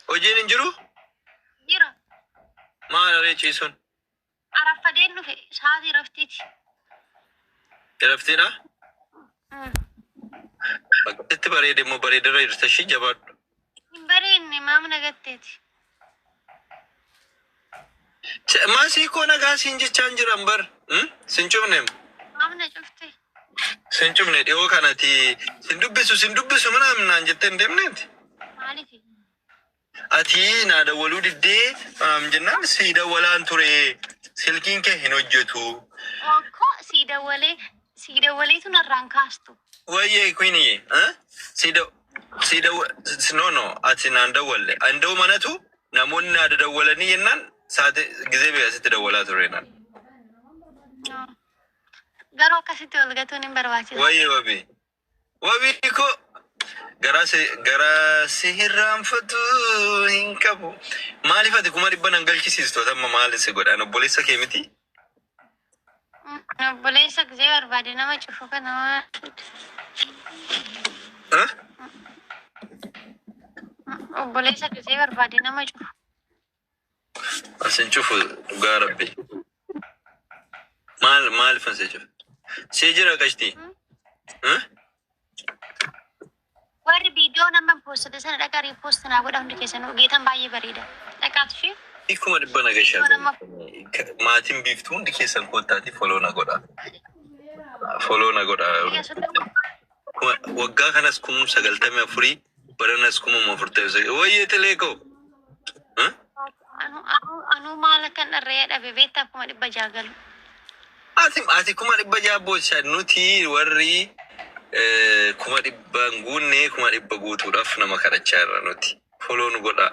Hojiin hin jiru? Jira. Maal aree ciisuun? Araffadeen dhufe sa'aatii raftiiti. Raftiidha? Akkasitti bareede immoo bareedarra jirta ishii jabaadhu. Hin bareedne maamna gatteeti. Maasii koo nagaa siin jechaan jiran bar. Sin cufne. Maamna cufte. Sin cufne dhiyoo kanati sin dubbisu sin dubbisu ምናምን naan jettee hin deemneeti. Maaliif? Ati naa dawwaluu diddee ምናምን jennaan si dawwalaan ture silkiin kee hin hojjetu. Okkoo sii dawwalee sii dawwaleetu narraan kaastu. Wayyee queenie si daw si daw no no ati naan dawwalle andoo manatu namoonni naa dawwalanii jennaan saate gizee bee asitti dawwalaa ture naan. Garuu akkasitti wal gatuun hin barbaachisu. Wayyee wabii. Wabii koo garaa si garaa si hirraanfatu hin qabu. Maaliif ati 100,000 nan galchisiistu amma maali si godhaan obboleessa kee miti? Obboleessa gizee barbaade nama cufu kana waan. Eh? Obboleessa gizee barbaade nama cufu. Asin cufu dhugaa rabbi. Maal maaliif si cufu? Si jira qashtii? Eh? Warri viidiyoo nama poostate sana dhaqaa repost naa godha hundi keessanuu geetan baay'ee bareeda. Dhaqaatu ishee. 100,000 na gashaa. Maatiin biiftuu hundi keessan koottaatii follow na godha. Follow na godha. Waggaa kanas 94,000 baranas 49,000. Wayyee tilee koo. Eh? Anuu maal akkan dharree dhabe beektaa 600,000 galu. Ati 600,000 boochaa nuti warri 100,000 hin guunne 100,000 guutuudhaaf nama kadhachaa jirra nuti. Follow nu godha.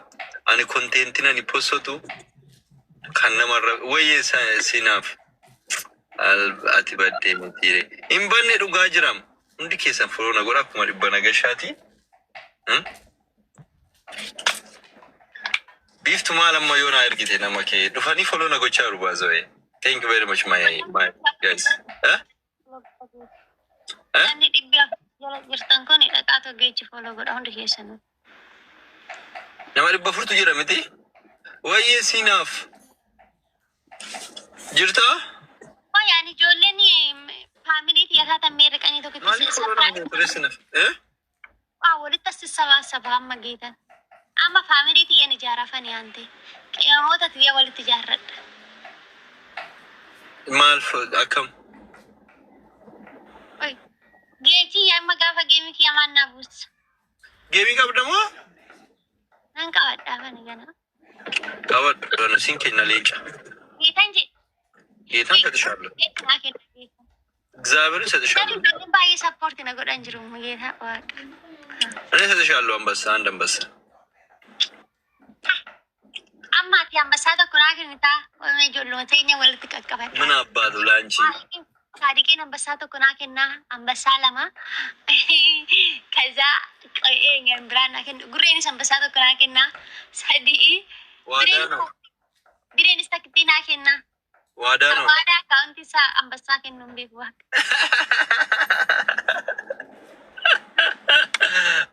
Ani contentiin ani postotu kan namarra wayyee sinaaf ati baddee miti. Hin banne dhugaa jiram. Hundi keessan follow na godha 100,000 na gashaati. Biiftu maal amma yoo naa ergite nama kee dhufanii follow na gochaa jiru baazawee. Thank you very much my my guys. Eh? Eh? Namni 400 jala jirtan kun dhaqaatu geechi follow godha hundi keessanuu. Nama 400tu jira miti? Wayyee siinaaf. Jirtaa? Qoy ani ijoolleen family xiyyataa tan meerri qanii tokkitti Maaliif follow na gootu ree siinaaf? Eh? Waa walitti as sassabaasaba amma geetan. Amma family xiyyan ijaarafani aante. Qimamoota xiyya walitti ijaarradha. Maal akkam? Qoy geechii amma gaafa geemii kiyya maal naa buusa? Geemii qabda moo? Nan qabadha afani gana. Qabadhu siin kenna leenca. Geetan jedhe. Geetan ሰጥሻለሁ። Geetan naa kenna geetan. እግዚአብሔርን ሰጥሻለሁ። Namni ijoolleen baay'ee support na godhan jiru geetaa waaqa. እኔ ሰጥሻለሁ አንበሳ አንድ አንበሳ። Amma ati ambassaa tokko naa kennitaa oolmaa ijoolluma teenya walitti qaqqabadha. ምን አባቱ ለአንቺ Saadiqeen ambassaa tokko naa kennaa ambassaa lama. ከዛ eenyaan biraa naa kennu gurreenis ambassaa tokko naa kennaa sadii. ዋዳ ነው Bireenis takkittii naa kennaa. ዋዳ ነው። Waadaa akkaawuntii isaa ambassaa kennuu hin beeku waaqa.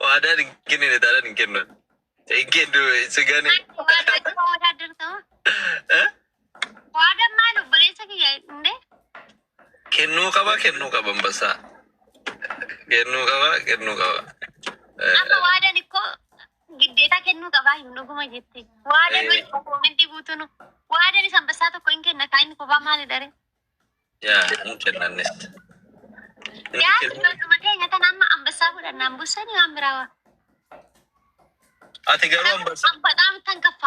Waadaan hin kennine taanaan hin kennu. Hin kennu si gane. Waadaa cufa waadaa Eh? Waadaan maal obboleessa kiyya indee? Kennuu qaba kennuu qaba ambassaa. Kennuu qaba kennuu qaba. Amma waadaan ikkoo giddeetaa kennuu qabaa hin dhuguma jette. Waadaan Eh. commentii guutuun waadaan isa ambassaa tokko hin kenna kaa inni kophaa maali dare? Yaa hin kennannis. Yaa ijoolluma teenya tana amma ambassaa fudhannaan bussanii waan biraa waa. Ati garuu ambassaa በጣም ተንከፋ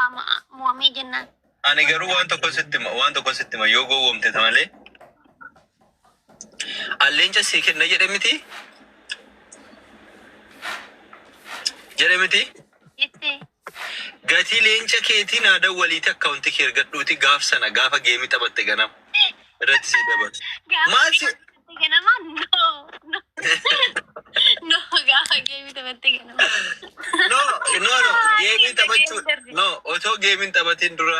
mo'amee jennaan. Ani garuu waan tokko sitti hima waan tokko sitti hima yoo gowwoomte malee. Alleenca sii kenna jedhe miti? Jedhe miti? Jettee. Gatii leenca keetii naa dawwaliiti akkaawuntii kee ergadhuuti gaaf sana gaafa geemii taphatte ganama irratti sii dabarsu. Maal si Ganama no no no gaafa geemii taphatte ganama. No no no geemii taphachuu no otoo geemiin taphatiin dura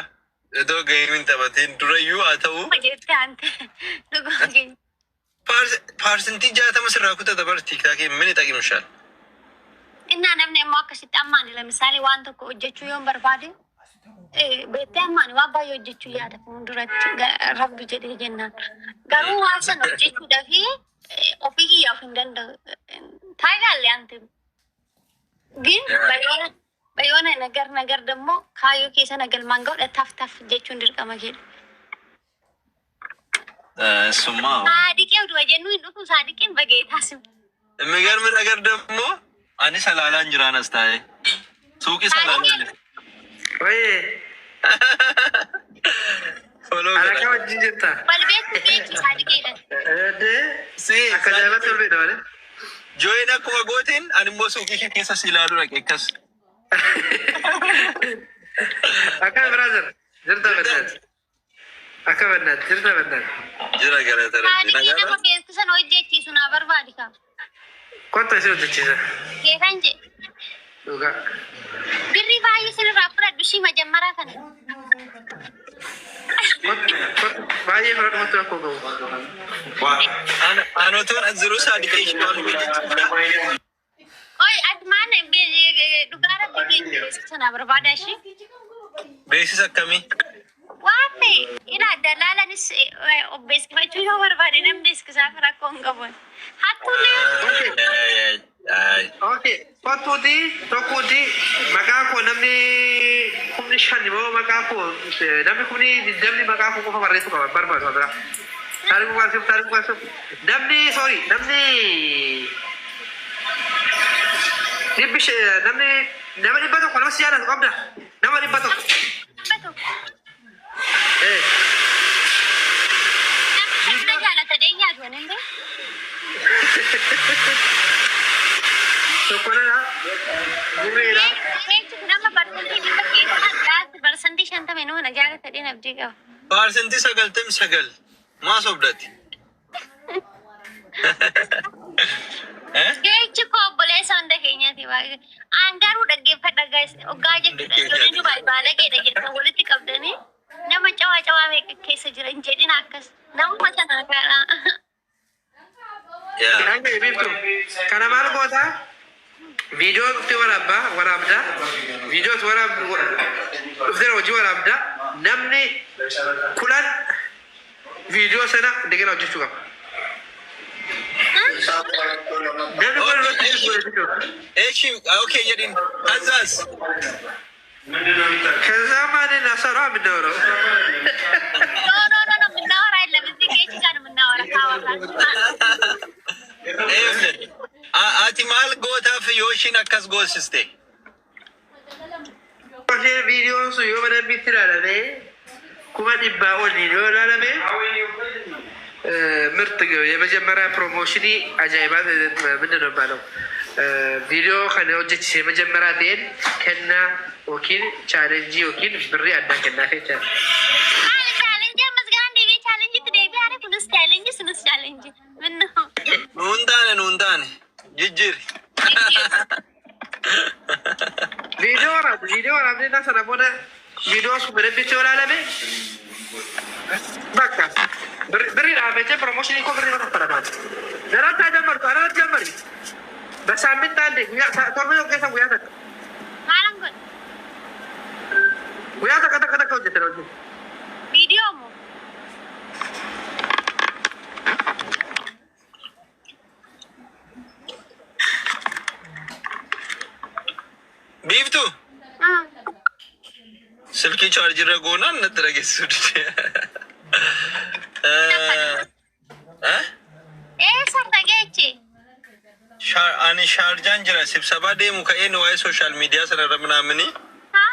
otoo geemiin taphatiin dura iyyuu haa ta'u Jettee ante dhuguma geemii. Percentii 60 sirraa kutata bar TikTokiin mini xaqimshaal. Innaa namni immoo akkasitti ammaan ለምሳሌ waan tokko hojjechuu yoon barbaade, beektee, ammaan waan baay'ee hojjechuu yaada fuulduratti, rabbi jedhee jennaan. Garuu waan sana hojjechuudhaaf ofii kiyyaaf hin danda'u. ታውቃለህ አንተ ግን በየሆነ ነገር ነገር ደግሞ kaayyoo keessa galmaan ga'uudha taf taf jechuun dirqama keedha. እሱማ Saadiqee oduma jennu hin dhufu, saadiqeen በጌታ ስም። የሚገርም ነገር ደግሞ ani salaalaan jiraan as taa'ee suuqii salaalaan jira. Wayee, Follow alaqa godha. Wajjin jirta. Wal beektu beeki saadiqeedha. Eddee Si akka ajaa'ibatti ol beekna malee. Join akkuma gooteen ani immoo suuqii kee keessa si ilaaluu dhaqe akkas. Akka brother, jirta bannaat. Akka bannaat, jirta bannaat. Jira, galata Rabbi. Saadiqee nama Nagaadha. beektu sana hojjechiisu naa barbaadi kaa. Kottu isin hojjechiisa. Geetan jedhe. Dhugaa. Birrii baay'ee isinirraa fudhadhu shii majammaraa kana. Kottu kottu, baay'ee fudhadhu, kottu, rakkoo qabu. An otoon as jiru saadiqee ishee waan hojjechiisa. Oi, ati maan dhugaa Rabbi keenya beeksisa naa barbaada ishee. Beeksisa akkamii? Waan ta'e ila dalaalanis of beeksifachuu yoo barbaade nan beeksisaaf, rakkoo hin qabu. Hattuullee Ay. Okay, kottuuti tokkuuti maqaa koo namni 5,000 immoo maqaa koo namni 20,000 maqaa koo qofa barreessuu qaba barbaadu bira. Taariku qaasuuf, taariku qaasuuf, namni, sorry, namni 500, namni nama 100 nama si jaalatu qabda, nama 100. 100. Eh. Namni kana jaalata dheenyaatu waan hin Tokko nana gurreedha. Jechuun nama 100% keessaa gaasi 50% inuu na jaalata dheen abdii qaba. 99% maa sobdati? Jechi koo obboleessa hunda keenyaati baay'ee. Aan garuu dhaggeeffadha guys. Hoggaa jechuudha. Ijoolleen Dubaay baalageedha jettan walitti qabdanii nama cawaa cawaa meeqa keessa jira hin jedhin akkas. Namuma sana gaadha. Yaa. Dhagee biiftu. Kana maal goota? Viidiyoo dhuftee waraabaa waraabdaa. Viidiyoo waraab dhuftee hojii waraabdaa. Namni 10 viidiyoo sana indegena hojjechuu qaba. Namni 10 irratti hojjechuu qaba. እሺ okay jedhin ከዛስ? ከዛ ማንን አሰራ የምናወራው? No, no, no, no, የምናወራ የለም። እዚህ ጌች ጋር ነው የምናወራ። ካወራችሁ Ati maal gootaaf yoo ishiin akkas goosiste? Isheen viidiyoon sun yoo mana bitti ilaalame 100,000 ol yoo ilaalame ምርጥ የመጀመሪያ promotion ajaa'iba ምንድን ነው የሚባለው? Viidiyoo kana hojjechise መጀመሪያ ta'een kennaa yookiin challenge yookiin birrii addaa kennaaf jechaadha. Maali challenge? Ammas gaan deebi'ee challenge itti deebi'ee haala kunis challenge sunis challenge. ምነው? Nuun taane, nuun taane. Jijjiiri. Viidiyoo waraabde, viidiyoo waraabdee sana booda viidiyoo sun mana bitti yoo ilaalame bakka birrii dhaabachee promotion koo birrii mana kaffalamaan. Darantaa ጀመርኩ አራት ጀመሪ በሳምንት አንዴ guyyaa torba tokko keessa guyyaa takka Maalan godhe? Guyyaa takka takka takka hojjetan hojii. Viidiyoo moo? Biiftu silkii chaarjirra goonaan natti dhageessisuu dide. Eessa dhageechi? Ani shaarjaan jira sibsabaa deemu ka'een waa'ee social media sanarra ምናምን Ha?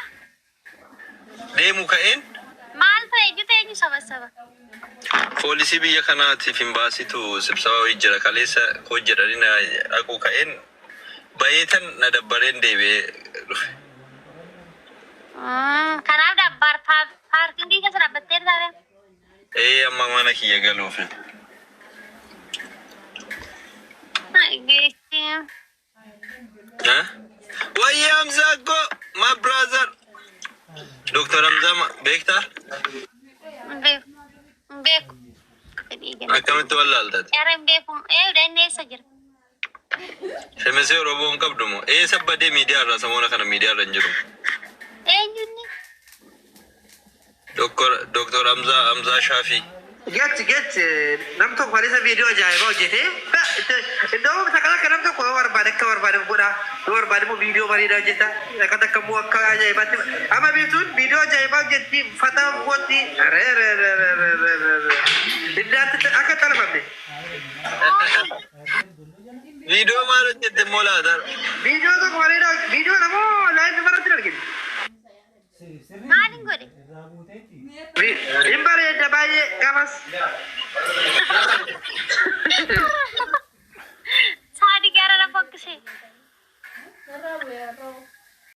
deemu ka'een Maal ta'e ejjuta eenyu saba saba? Poolisii biyya kanaatiif hin baasitu sibsabaa wayii jira, kaleessa koo jedhanii na dhaquu ka'een bayeetan na dabbareen deebi'ee dhufe. Kanaaf dabbaar parking keessa dhaabbattee taate. Ee, amma mana kiyya galuufi. Geechi. Wayye Hamzaa ko, my brother. Doctor Hamzaa beektaa? Beeku. Beeku. Fedhii kenna. Akkamitti wallaaltate? Yara hin beeku. Ee, inni eessa jira? Finfinnee. Misee Oromoo hin qabdu moo? Eessa badee miidiyaa irraa samoona kana miidiyaa irra hin jiru. Eenyunni? Doktor Hamzaa Hamzaa Shaafii. Get get nam tokko isa viidiyoo ajaa'ibaa hojjete. Iddoo takka takka nam tokko yoo barbaade akka barbaade godha. Yoo barbaade immoo viidiyoo bareedaa hojjeta. Takka takka immoo akka ajaa'ibaatti. Amma biiftuun viidiyoo ajaa'ibaa hojjetti, uffata gootti. Re re re re re re re re. Iddaatti akka xalafamne. Viidiyoo maal hojjette immoo laata? Viidiyoo tokko bareedaa, viidiyoo namoo live irratti hin argine. Maalin godhe? Hin bareedda baay'ee gaafas.